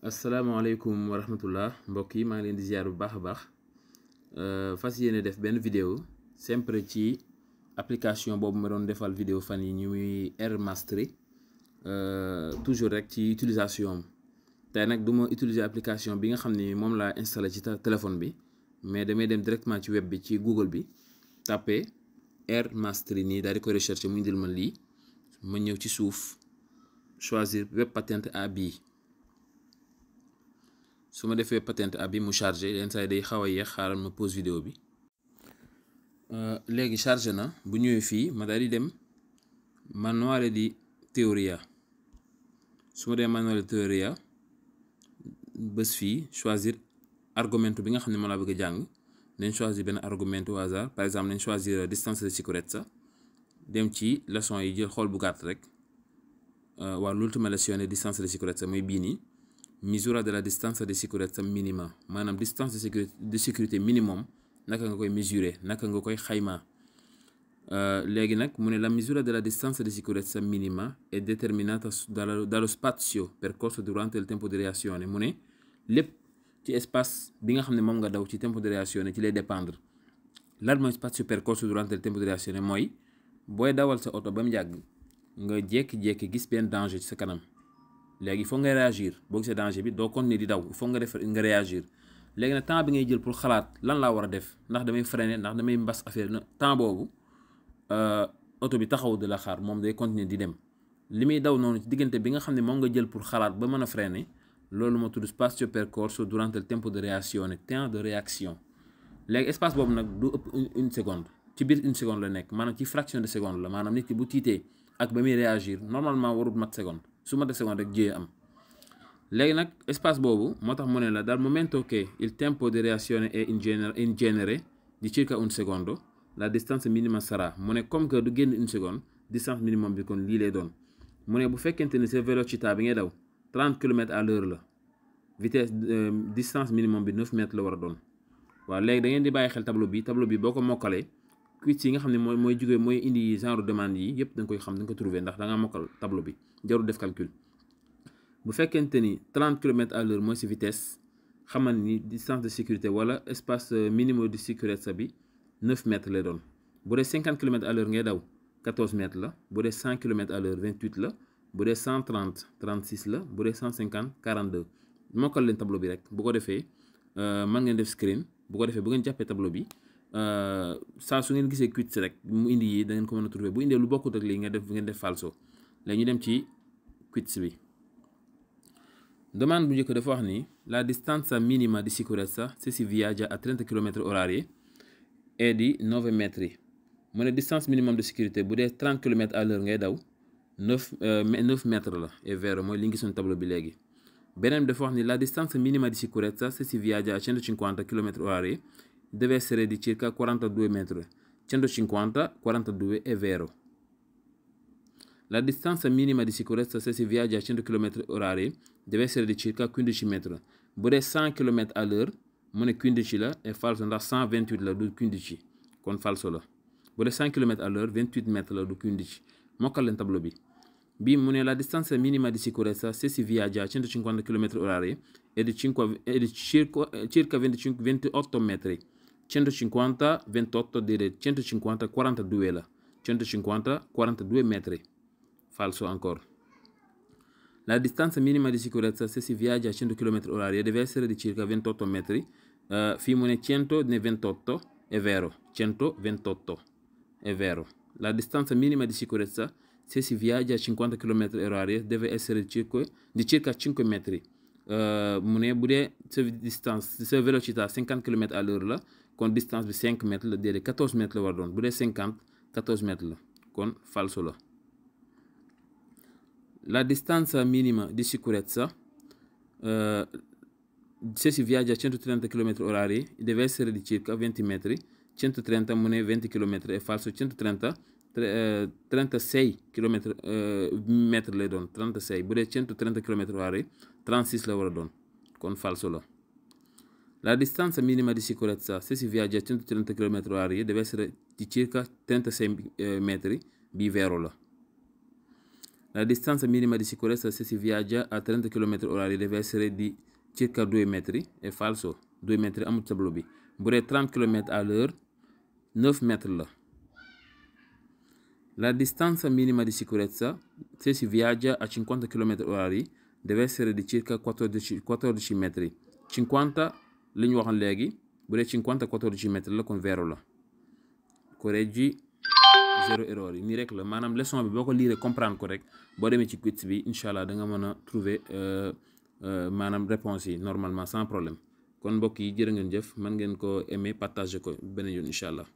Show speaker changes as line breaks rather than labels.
asalaamaaleykum wa rahmatullah mbokk yi maa ngi leen di ziar bu baax a baax fas yéene def benn vidéo sempre ci application boobu ma doon defal vidéo fan yi ñuy Air Mastery toujours rek ci utilisation am tey nag du ma utiliser application bi nga xam ni moom laa installé ci téléphone bi mais damay dem directement ci web bi ci Google bi tapé Air Mastery nii daal di ko recherché mu indil ma lii ma ñëw ci suuf choisir web patente A bii su ma defee patente ab bi mu chargé yenn saa yi day xaw a yéex xaaral ma pause vidéo bi léegi chargé na bu ñëwee fii ma daal di dem manuale di teoria su ma demee manuale di teoria bés fii choisir argumento bi nga xam ne ma laa bëgg a jàng nañ choisir benn argumento au hasard par exemple nañ choisir distance de sicurezza dem ci leçon yi jël xool bu gàtt rek waa l'ultima lezione distance de sicurezza mooy bii nii misura della distanza di sicurezza minima maanaam distance de sécurité minimum naka nga koy mesurer naka nga koy xaymaa léegi nag mu ne la misura della distanza di sicurezza minima è determinata dallo spazio percorso durante il tempo di reazione mu ne lépp ci espace bi nga xam ne moom nga daw ci tempo di reazione ci lay dépendre lan mooy spazio percorso durante il tempo di reazione mooy booy dawal sa oto ba mu yàgg nga jékki-jékki gis benn danger ci sa kanam léegi il faut nga réagir boo gisee danger bi doo continuer di daw il faut nga def nga réagir léegi nag temps bi ngay jël pour xalaat lan laa war a def ndax damay freiner ndax damay mbas affaire na temps boobu oto bi taxaw de la xaar moom day continuer di dem li muy daw noonu ci diggante bi nga xam ne moom nga jël pour xalaat ba mën a freiner loolu moo tudd spazio percorso durante il tempo di reazione temps de réaction léegi espace boobu nag du ëpp une seconde ci biir une seconde la nekk maanaam ci fraction de seconde la maanaam nit ki bu tiitee ak ba muy réagir normalement warul mat seconde su ma def seconde rek jiyee am léegi nag espace boobu moo tax mu ne la dal momento che il tempo di reazione è in genere di circa un secondo la distance minima sarà mu ne comme que du génn une seconde distance minimum bi kon lii lay doon mu ne bu fekkente ni sa vélocità bi ngay daw 30 km à l'heure la vitesse distance minimum bi 9 mètres la war a doon waaw léegi da ngeen di bàyyi xel tableau bi boo ko mokkalee quiz yi nga xam ne mooy jógee mooy indi genre demande yi yëpp da nga koy xam da nga ko trouver ndax da nga mokkal tableau bi jarul def calcul bu fekkente ni 30 km à l'heure mooy si vitesse xamal ni distance de sécurité wala espace minimum de sécurité bi 9 mètres lay doon bu dee 50 km à l'heure ngay daw 14 mètres la bu dee 100 km à l'heure 28 la bu dee 130 36 la bu dee 150 42 mokkal leen tableau bi rek bu ko defee mën ngeen def screen bu ko defee bu ngeen jàppee tableau bi saa su ngeen gisee quiz rek mu indi yi da ngeen ko mën a trouver bu indee lu bokkut ak lii ngeen def falso léegi ñu dem ci quiz bi demande bu njëkk dafa wax ni la distanza minima di sicurezza se si viaggia a 30 km/h è di 9 metri mu ne distance minimum de sécurité bu dee 30 km/h ngay daw 9 mètres la è vero mooy li ngi gisoon tableau bi léegi beneen bi dafa wax ni la distanza minima di sicurezza se si viaggia a 150 km/h deve essere di circa 42 metri 150 42 è vero. La distanza minima di sicurezza se si viaggia a 100 km/h deve essere di circa 15 metri bu dee 100 km/h mu ne 15 la è falso ndax 128 la du 15 kon falso la bu dee 100 km/h 28 metri la du 15 mokkal leen tableau bi bii mu ne la distanza minima di sicurezza se si viaggia a 150 km/h è di circa 28 metri 150 28 dire 150 42 la 150 42 metri falso ancora. La distanza minima di sicurezza se si viaggia a 100 km/h deve essere di circa 28 metri fii mu ne 128 è vero 128 è vero. La distanza minima di sicurezza se si viaggia a 50 km/h deve essere di circa 5 metri mu ne bu dee sa velocità 50 km/h la kon distance bi 5 mètres la déedéet 14 mètres la war doon bu dee 50 14 mètres la kon falso la. La distanza minima di sicurezza se si viaggia a 130 km/h deve essere di circa 20 metri 130 mu ne 20 km è falso 130 36 metri lay doon 36 bu dee 130 km/h 36 la war a doon kon falso la. La distanza minima di sicurezza se si viaggia a 130 km/h deve essere di circa 36 metri bi vero la. La distanza minima di sicurezza se si viaggia a 30 km/h deve essere di circa 2 metri. È falso, 2 metri amul tableau bi. Bu dee 30 km/h 9 metri la. La distanza minima di sicurezza se si viaggia a 50 km/h deve essere di circa 14 metri. 50 li ñu waxoon léegi bu dee 50 14 metri la kon vero la. Correggi, zéro erreur yi nii rek la maanaam leçon bi boo ko liiree comprendre ko rek boo demee ci quiz bi incha allah da nga mën a trouver maanaam réponse yi normalement sans problème kon mbokk yi jërë ngeen jëf mën ngeen ko aimer partager ko beneen yoon incha allah.